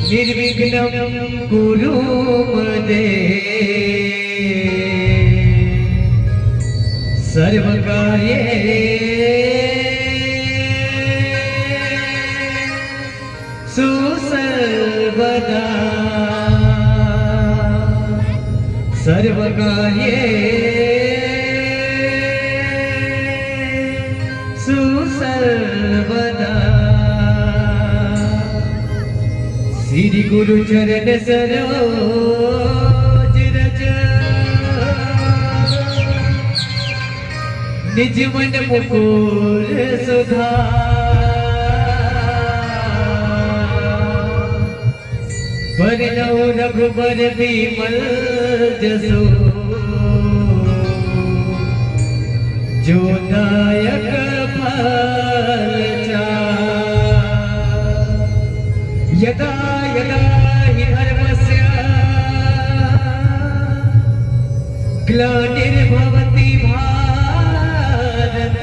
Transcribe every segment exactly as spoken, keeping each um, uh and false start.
निर्विघ्नं कुरु मे देव सर्वकार्येषु सर्वदा। सर्वकार्येषु सर्वदा। श्री गुरु चरण सरोज रज निज मन मुकुर सुधार। बरनउँ रघुबर बिमल जसु जो दायक फल चारि। यदा यदा हि धर्मस्य ग्लानिर्भवति भारत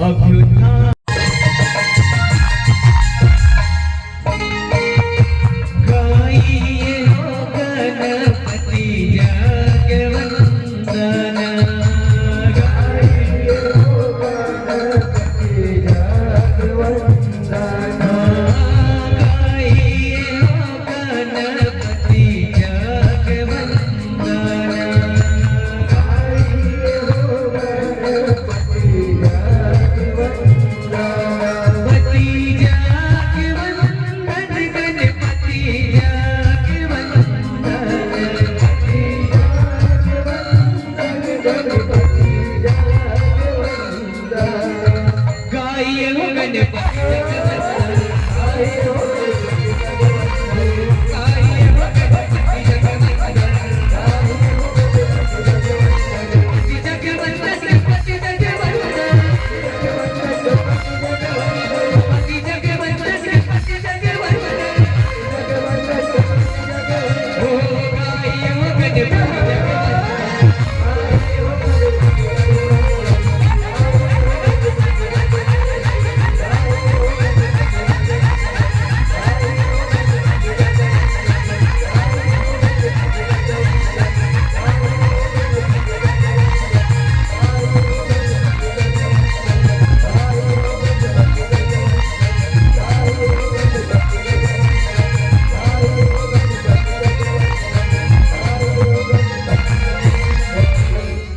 अभ्युत्थान। गाइए हो गणपति जग वंदना। गाइए हो गणपति जग वंदना। गाइए हो गणपति जग वंदना। गाइए हो गणपति जग वंदना। गणपति जग वंदन, गणपति जग वंदन। गाइए हो गणपति जग वंदन।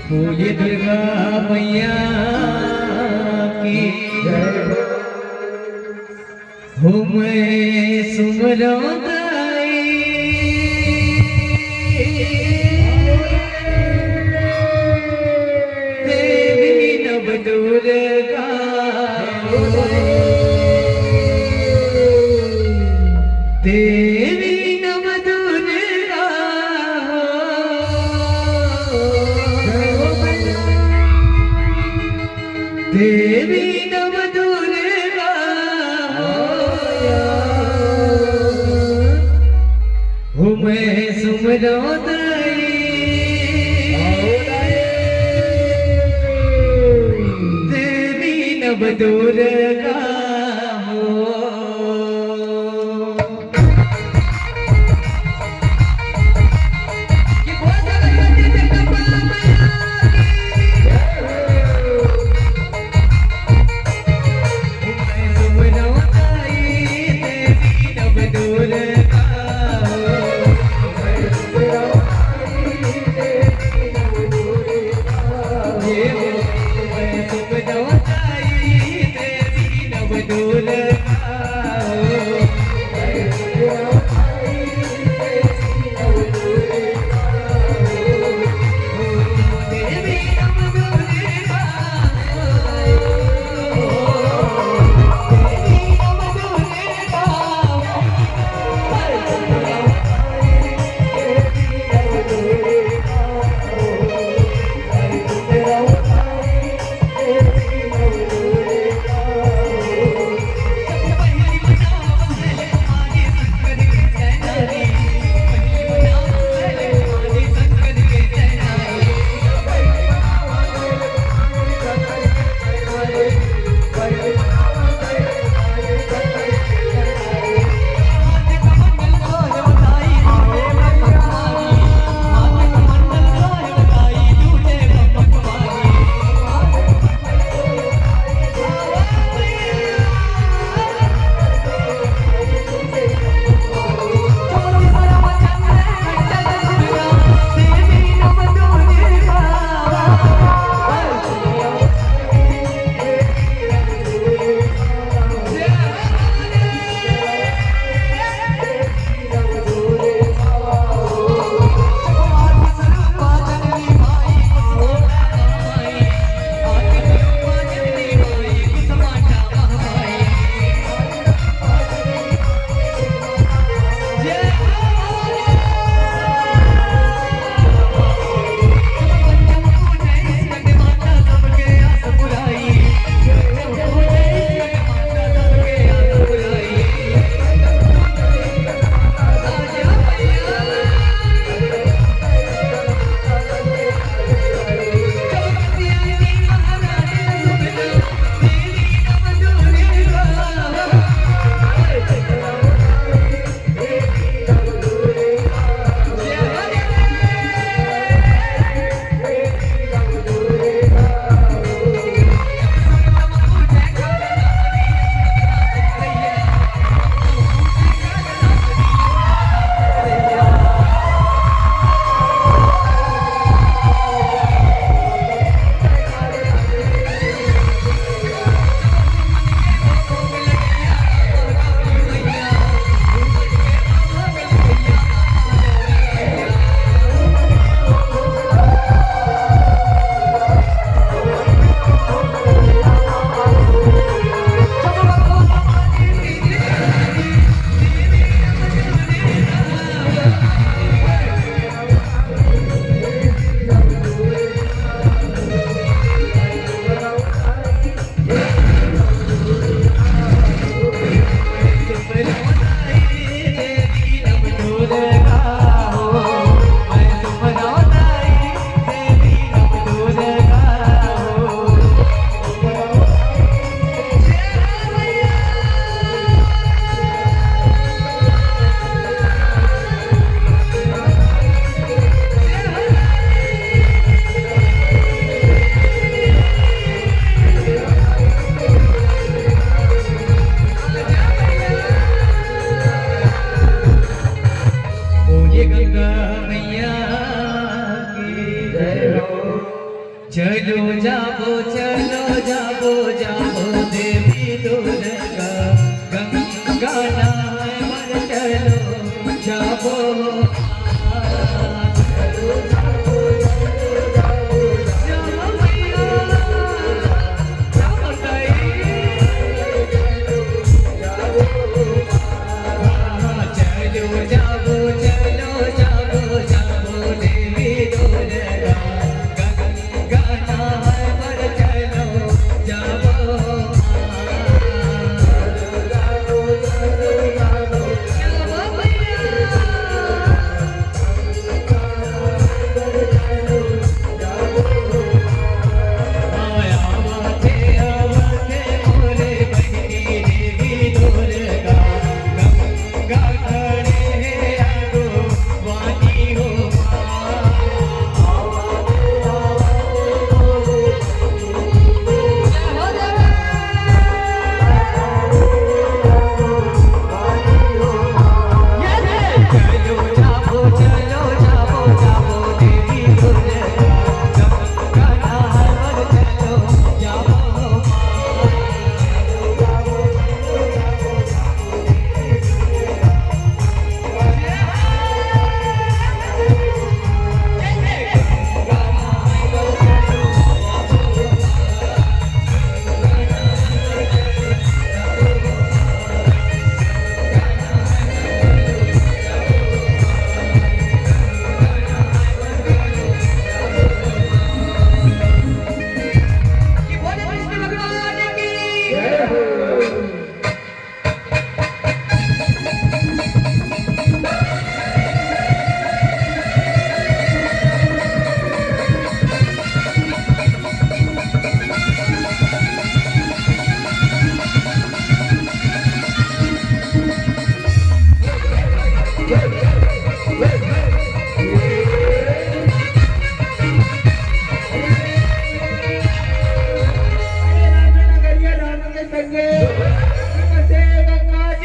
बोलिए दुर्गा मैया की जय हो। हो मैं सुमरौं दाई देवी नव दुर्गा। देवी नव दुर्गा। देवी नव दुर्गा हो। हो मैं सुमरौं दाई देवी नव दुर्गा हो।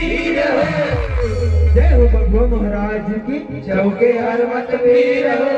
जय हो बघवा महाराज की, चौके हर मत पीर हो।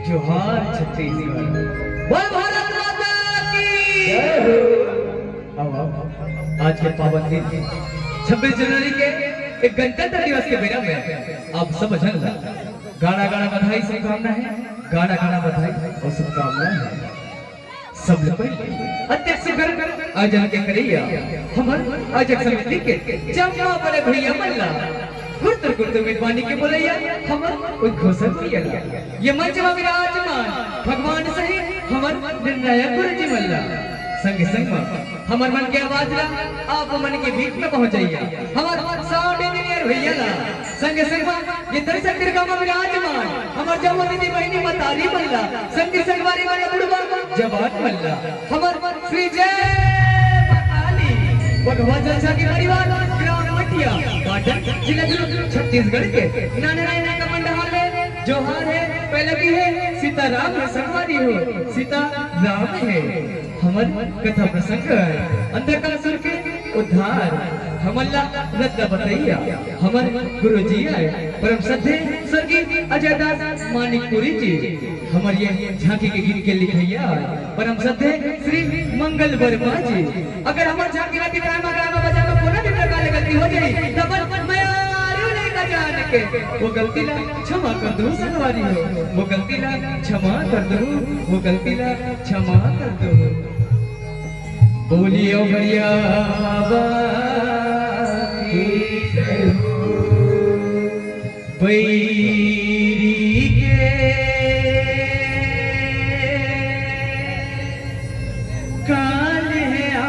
जोहार छत्तीसगढ़। बोल भारत माता की। जय हो। आओ, आओ। आज के पावन दिन छब्बीस जनवरी के एक गणतंत्र दिवस के बेरा में आप सब झन ला गाड़ा गाड़ा बधाई, शुभकामना हे। गाड़ा गाड़ा बधाई अउ शुभकामना हे। सबले पहले अतेक सुघर आयोजन के करइया हमर आयोजक समिति के जम्मो बड़े भइया मन ला, गुरतुर गुरतुर मेजबानी के बोलइया हमर उद्घोषक भइया ला, ये मंच म विराजमान भगवान सहित हमर निर्णायक गुरु जी मन ला, संगे संग म हमर मन के आवाज ला आप मन के बीच में पहुंचइया हमर साउंड इंजीनियर भइया ला, संगे संग म ये दर्शक दीर्घा म विराजमान हमर जम्मो दीदी बहिनी मतारी मन ला, संगे संगवारी मन ला, बुढ़वा जवान मन ला, हमर श्री जय मां काली बघवा जलसा के परिवार, ग्राम मटिया, पाटन, जिला दुर्ग, छत्तीसगढ़ के नाना नाना का मंडहार हे, जोहार हे, पैलगी हे, सीताराम हे, संगवारी हो, सीताराम हे। हमर कथा प्रसंग हे अंधकार सुर के उद्धार, हमन ला रद्दा बतइया हमर गुरुजी आय, परम श्रद्धेय स्वर्गीय अजय दास मानिकपुरी जी। हमर ये झांकी के गीत के लिखइया आय, परम श्रद्धेय श्री मंगल वर्मा जी। अगर हमर झांकी ला दिखाए म, गाए म, बजाए म कोनो भी प्रकार ले गलती हो जाही, त अपन मयारू लइका जान के वो गलती ला क्षमा कर दू संगवारी हो, वो गलती ला क्षमा कर दू, वो गलती ला क्षमा कर दू। बोलियो भैया बाबा की जय हो। बैरी के काल हे आ,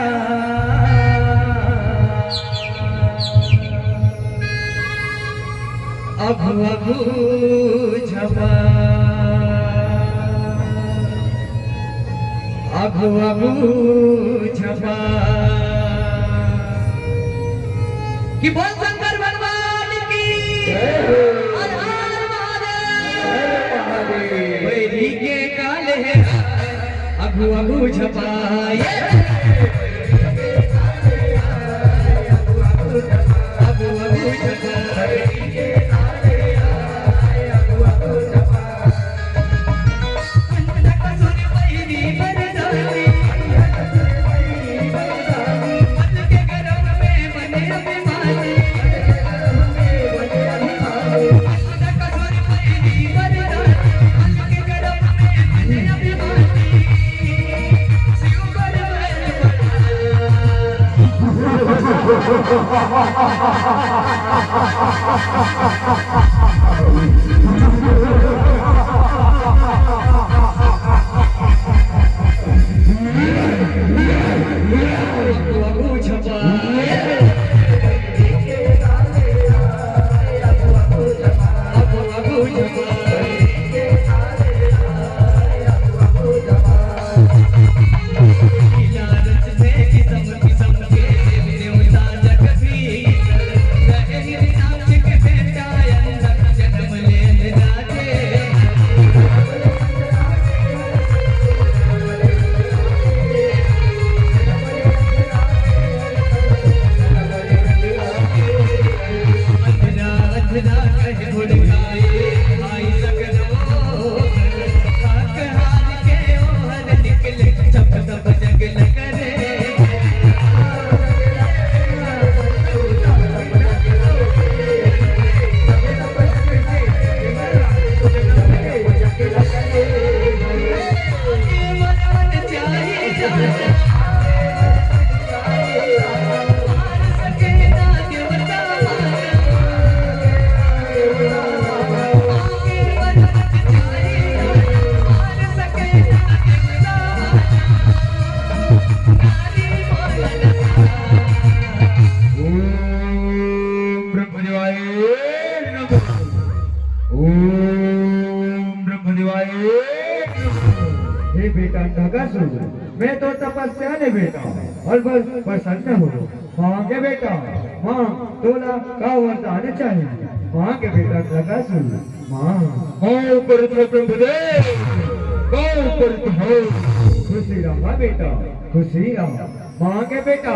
अघु अघु झपा, अघु अघु झपा। कि बोल शंकर भगवान की। जय हो। हर हर महादेव। हर महादेव। बैरी के काल हे। अघु ओम ब्रह्मदेवाय नमः। ओम ब्रह्मदेवाय नमः। हे बेटा नगासुर, मैं तो तपस्या ले बेटा हूँ और बस प्रसन्न हो। मांग ए बेटा, मांग, तोला का वरदान चाहिए? मांग ए बेटा नगासुर, मांग। मांग ऊपर तो ब्रह्मदेव, मांग ऊपर तो हो। खुशी रहा बेटा, खुशी रहा। मांग ए बेटा,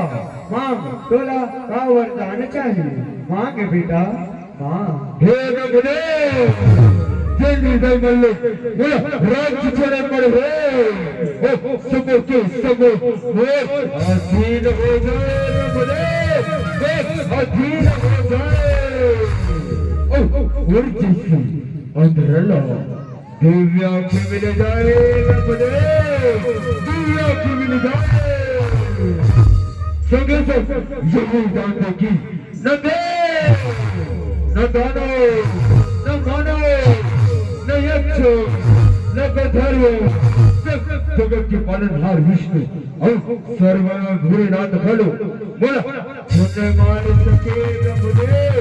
मांग, तोला का वरदान चाहिए? मांग ए बेटा, मांग। हे ब्रह्मदेव, जल्दी दे मल्ले, बोला, राज्य छोड़े पड़े हो। ओ, सबो के सबो, ओ, अधीन हो जाए ब्रह्मदेव, ओ, अधीन हो जाए। ओ, और जैसे अंधरला दिव्य आंखें मिल जाए, दिव्य आंखें मिल जाए। संगे संग यही जानते कि न देव, न दानव, न मानव, न यक्ष, न गंधर्व, सब जगत के पालनहार विष्णु और सर्वनाथ भोलेनाथ बोलो, बोला, झट मार सके ब्रह्मदेव,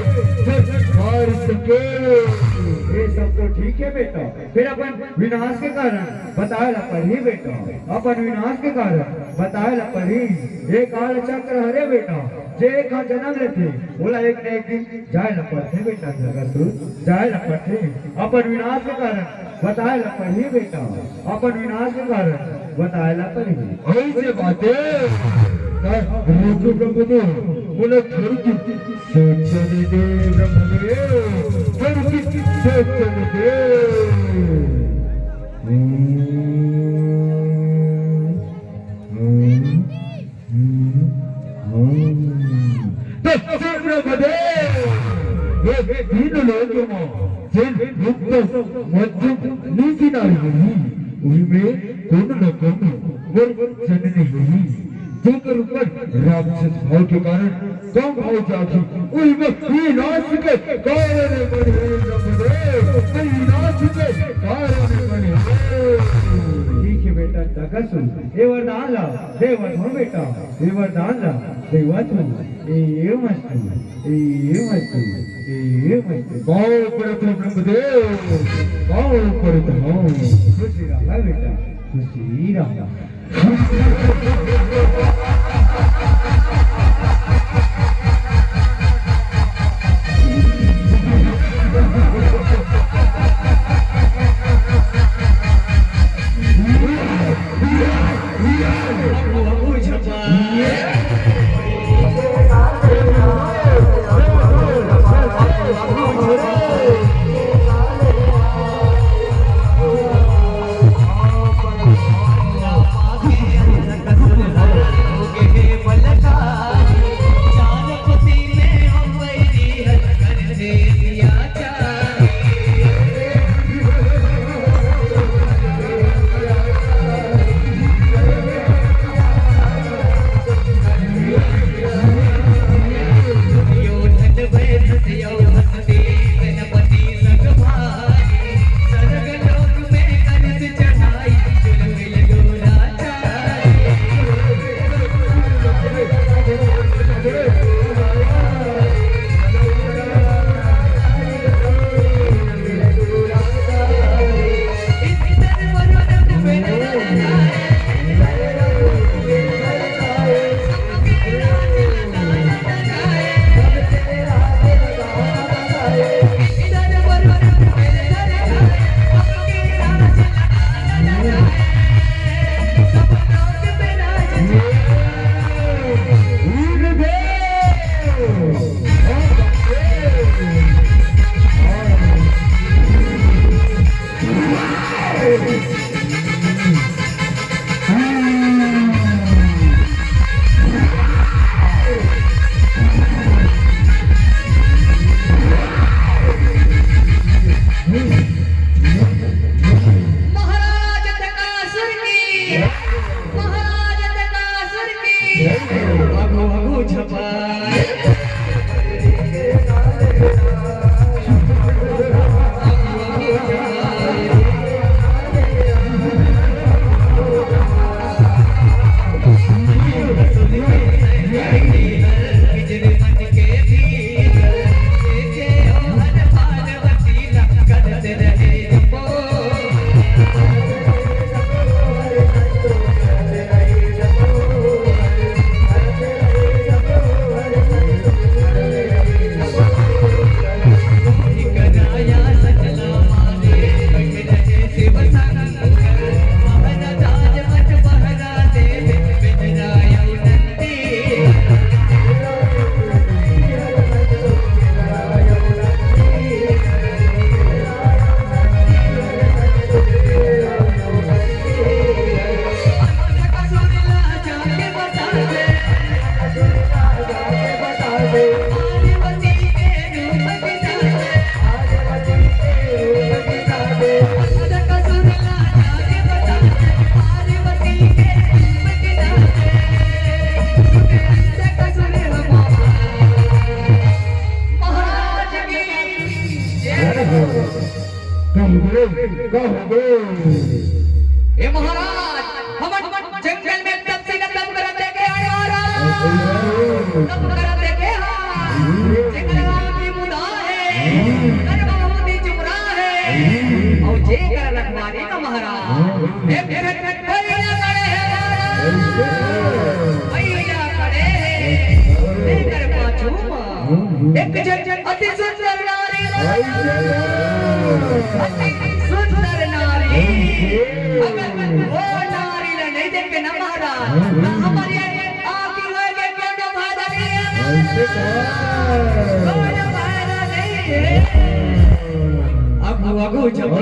झट मार सके। ये सब तो ठीक है बेटा, फिर अपन विनाश के कारण बताए ला पड़ही बेटा, अपन विनाश के कारण बताए ला पड़ही। ये काल चक्र हरे बेटा, जे एक हा जन्म लेथे, ओला एक न एक दिन जाए ला पड़थे बेटा, नगासुर, जाए ला पड़थे। अपन विनाश के कारण बताए ला पड़ही बेटा, अपन विनाश के कारण बताए ला पड़ही। ऐसे बातें, रुक ब्रह्मदेव, बोला, थोड़ी सी सोचने दे ब्रह्मदेव, थोड़ी सी सोचने दे। हम्म, हम्म। हम्म, हम्म। तो सुन रे बदे, ये तीन लोग में जेन मुक्त मध्यम नीति नारी होही, उही में कोनो न कोनो मोर जननी होही। जेकर ऊपर राक्षस भाव के कारण कम भाव जागी, उही में विनाश के कारण बने रे बदे, विनाश के कारण बने। ठीक है बेटा, नगासुर, ए वरदान ला देवत हूँ बेटा, ए वरदान ला देवत हूँ। ए मस्तु, ए मस्तु, ए मस्तु। बाओ परत ब्रह्मदेव, बाओ परत हूँ। खुशी रहा बेटा, खुशी रहा। महाराज तकासुर की, महाराज तकासुर की। आगू, आगू झपाए। कह दे, कह दे। ए महाराज, हमन जंगल में तपसी का तप करत देखे हन महाराज। तप करत देखे हन। जेकर आँखी मुंदा हे, कर बहुत ही चुमरा हे। अउ जेकर रखवारी का महाराज। एक झन भैया खड़े हे महाराज। भैया खड़े हे। तेकर पाछू म एक झन अति सुंदर नारी। अति सुंदर नारी। अगर वो नारी ला नहीं देखे ना महाराज, तो हमारे आँखी होय के कोनो फायदा नहीं हे। कोनो फायदा नहीं हे। आगू, आगू, जब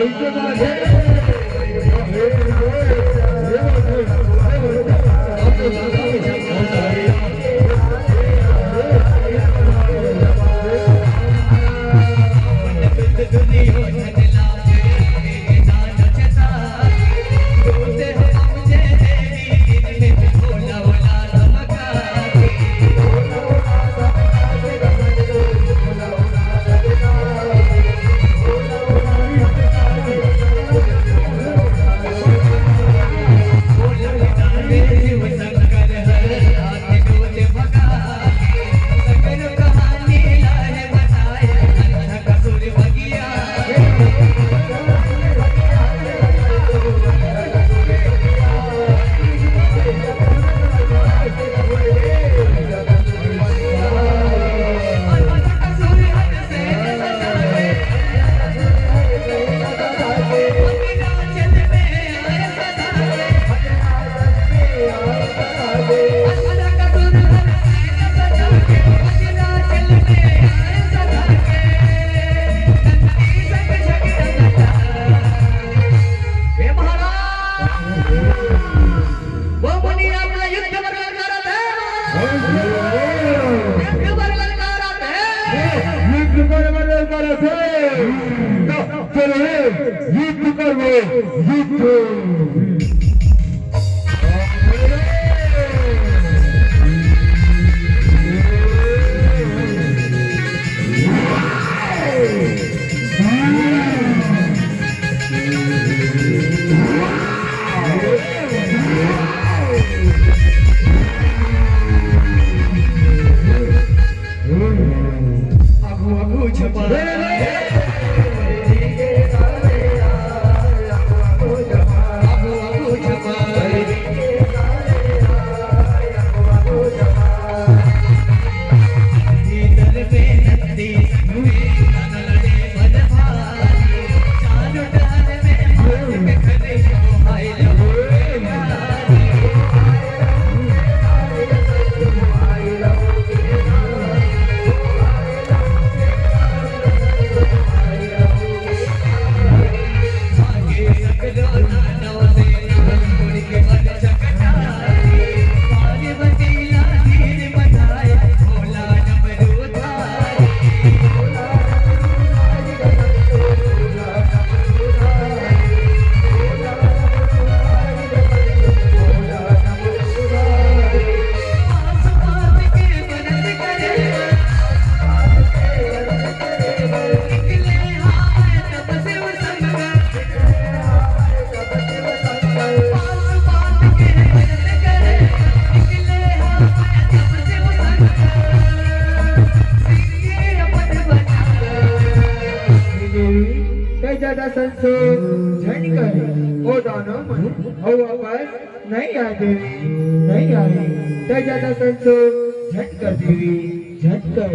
देवी, तै जादा संसो झन कर, ओ दानव मन अउ वापस नहीं आए देवी, नहीं आए। तै जादा संसो झन कर देवी, झन कर।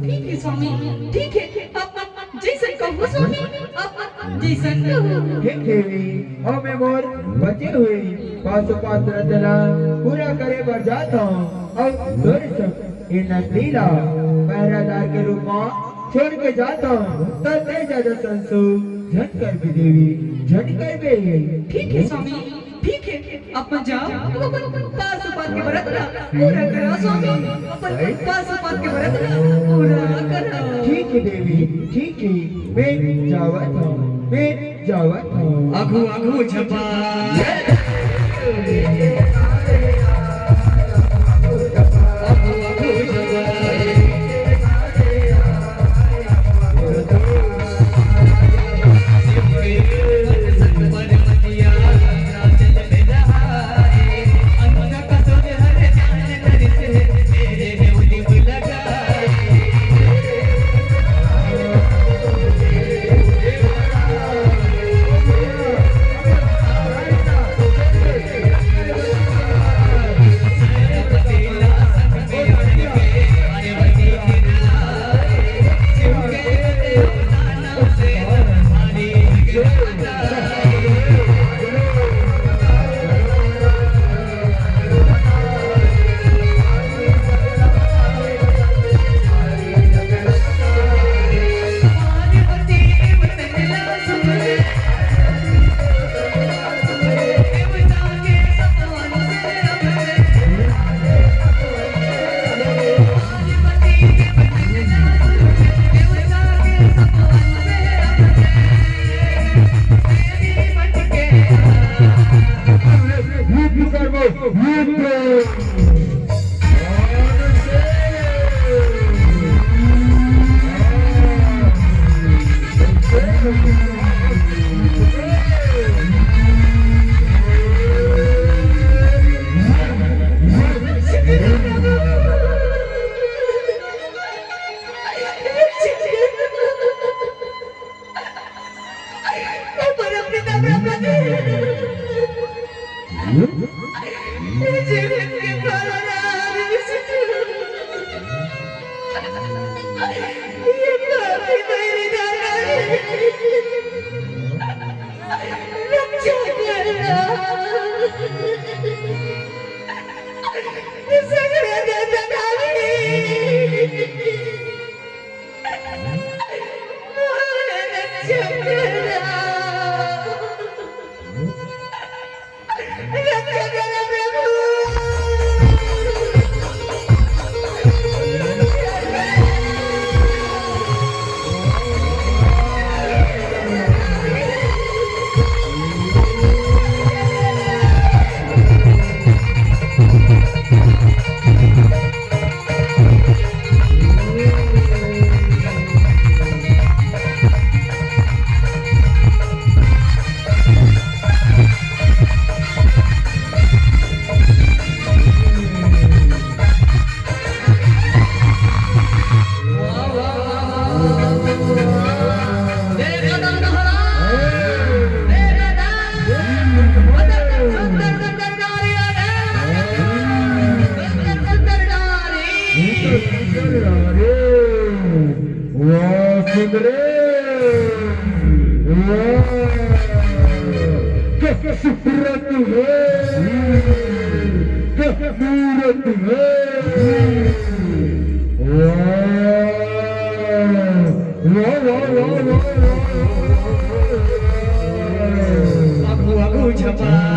ठीक है स्वामी, ठीक है, अब, अब जैसन कहू स्वामी, अब, अब जैसन कहू। हे देवी, अउ मैं मोर बचे हुए पाशुपत व्रत ला पूरा करे बर जात हूँ। अउ तोरे संग ए नंदी ला पहरादार के रूप मा छोड़ के जात हूँ, त तै जादा संसो झन करबे देवी, झन करबे। ठीक है स्वामी, ठीक है, अपन जाओ, अपन पाशुपत के व्रत ला पूरा करो स्वामी, अपन पाशुपत के व्रत ला पूरा करो। ठीक है देवी, ठीक है, मैं जावत हूँ, मैं जावत हूँ। आगू आगू झपा। सुंदरे, वाह, क्या सूरत है, क्या मूरत है। वाह, वाह, वाह। आगू, आगू छपाए।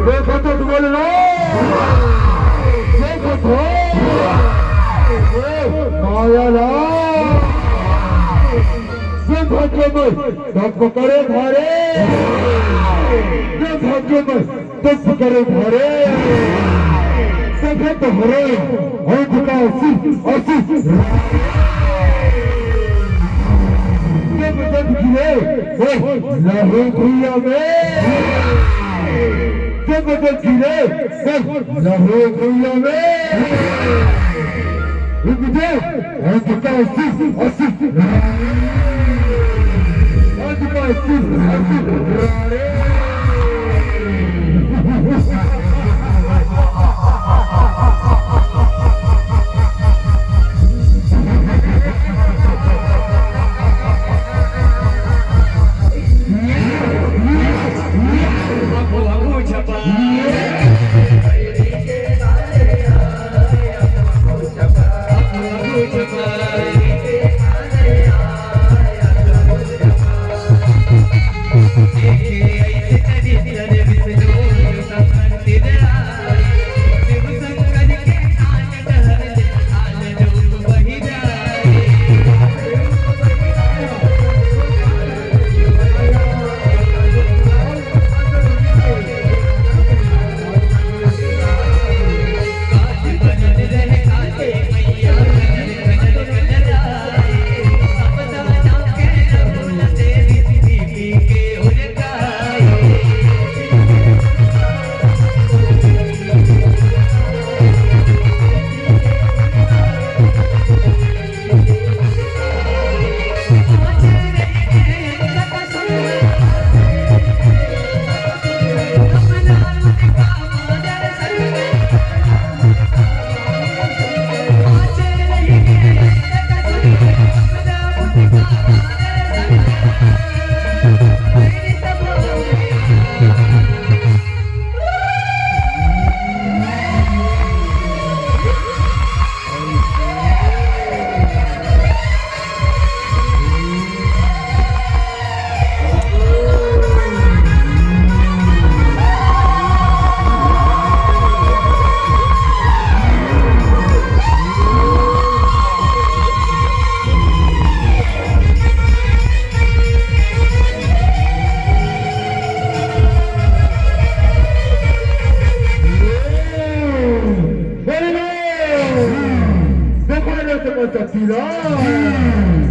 देखो तो बोल लो, देखो तो, माया ला। ये भाग्य में तब पकड़े धारे, ये भाग्य में तब पकड़े धारे, तब तो हरे, और झुका सिर, और सिर। जब जब गिरे, वो लहू भुइया में। जब जब गिरे, वो लहू भुइया में। रुक जा।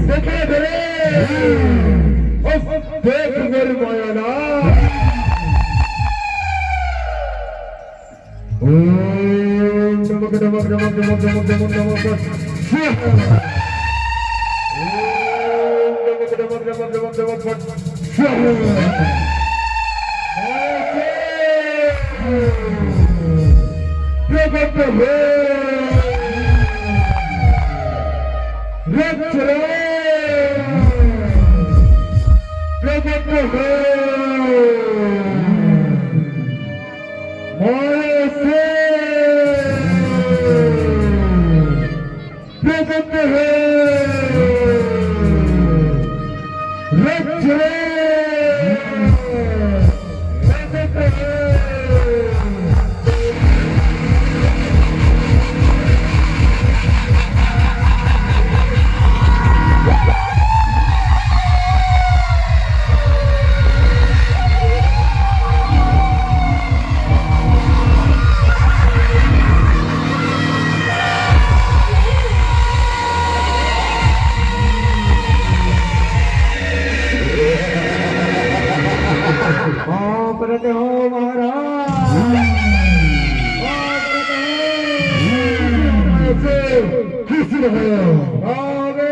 देखे करे, अब देख मेरी माया ना। ओम नमक नमक नमक नमक नमक नमक नमक नमक। ओम नमक नमक नमक नमक नमक नमक। प्रकट हो। रच रहे। प्रकट हो। माया से। प्रकट है। रच रहे। प्रकट है। आओ करते हो महाराज। आओ करते हो। खुश रहो। आओ बे।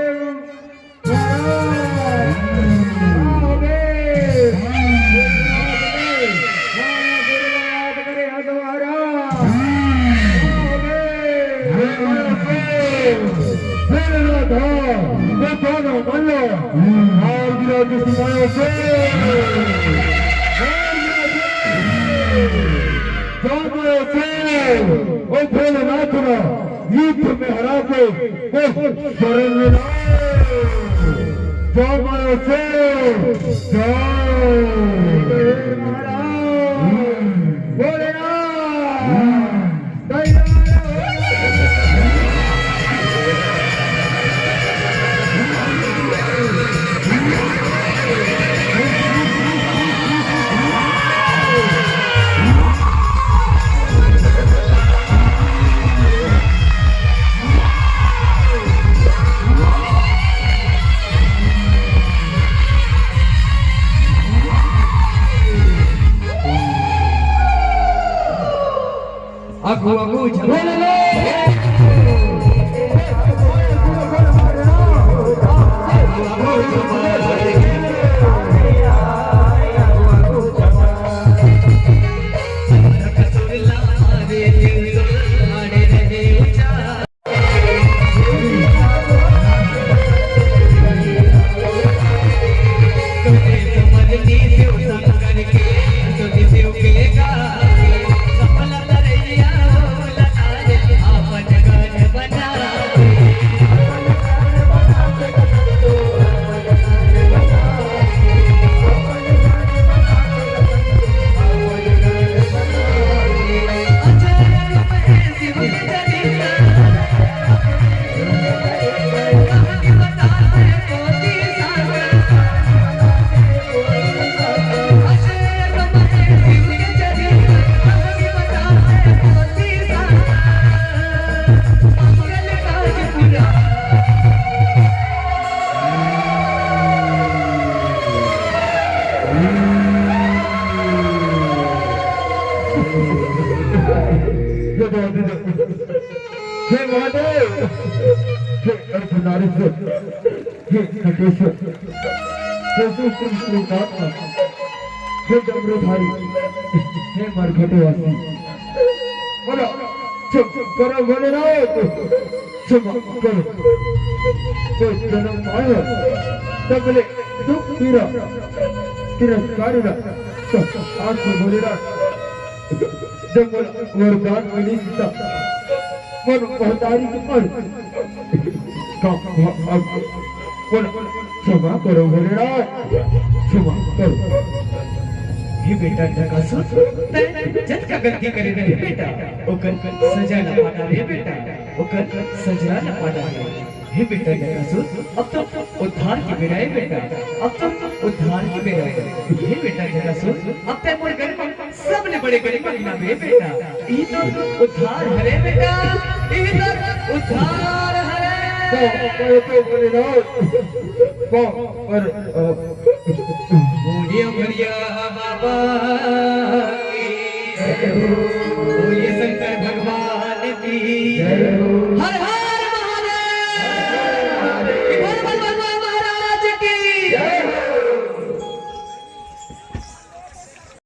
ओ भोलेनाथ ना युद्ध में हरा के ओ शरण में लाओ। जय माया से जय। भोलेनाथ तैयार हो। आगू आगू झगड़ा। हे महादेव, हे अर्धनारीश्वर, हे खगेश्वर, हे सूक्ष्म श्रीनाथ, हे डमरूधारी, हे मरघटवासी। बोलो, चुप करो भोलेनाथ। क्षमा करो। कोई जन्म आयो, तब ले दुख पीड़ा, तिरस्कार ना। तो आज से बोले ना, जब मन वरदान मिली सीता, मन महतारी के पर। का, अब बोल, क्षमा करो भोलेनाथ, क्षमा करो। हे बेटा नरकासुर, तैं जतका गलती करे रहे बेटा, ओकर सजा ला पाना रे बेटा, ओकर सजा ला पाना रे। हे बेटा नरकासुर, अब तो उद्धार के बेरा हे बेटा, अब तो उद्धार के बेरा हे। हे बेटा नरकासुर, अब तैं मोर घर में सबले बड़े गरीब बनिया बे बेटा। इही तो उद्धार हरे बेटा, इही तो उद्धार हरे। अरे, अरे, बूढ़िया बुढ़िया बाबा की